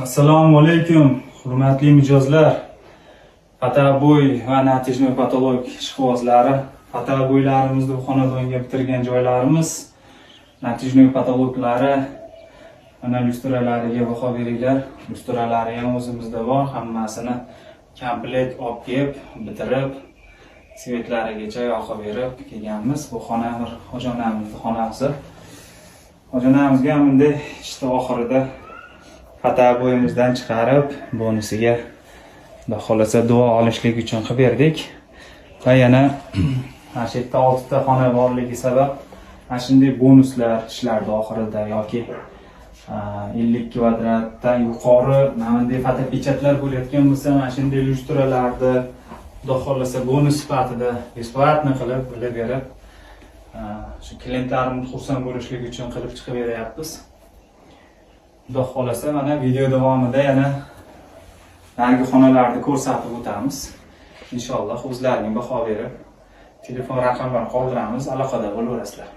Assalomu alaykum, hurmatli mijozlar. Фотобои va натяжной потолок ishqibozlari, фотобои larimizni bu xonadonga bitirgan joylarimiz, натяжной потолок lari, mana lyustralariga baho beringlar. Lyustralari ham o'zimizda bor, hammasini komplekt olib kelib, bitirib, свет larigacha yoqib berib kelganmiz. Bu xona bir hoji onamizni xonasi. Hoji onamizga ham bunday ishni oxirida фотобои mizdan chiqarib, bonusiga, Xudo xohlasa, duo olishlik uchun qilib berdik. Va yana mana shu yerda oltita xona borligi sabab mana shunday bonuslar ishlardi oxirida yoki 50 kvadratdan yuqori mana bunday фотопечать lar bo'layotgan bo'lsa, mana shunday lyustralarni, Xudo xohlasa, bonus sifatida бесплатно qilib bilib berib, shu klientlarimiz xursand bo'lishligi uchun qilib chiqib beryapmiz. Xudo xohlasa, mana video davomida yana narigi xonalarni ko'rsatib o'tamiz. Inshaalloh, o'zlarining baho berib, telefon raqamlarini qoldiramiz, aloqada bo'laverasizlar.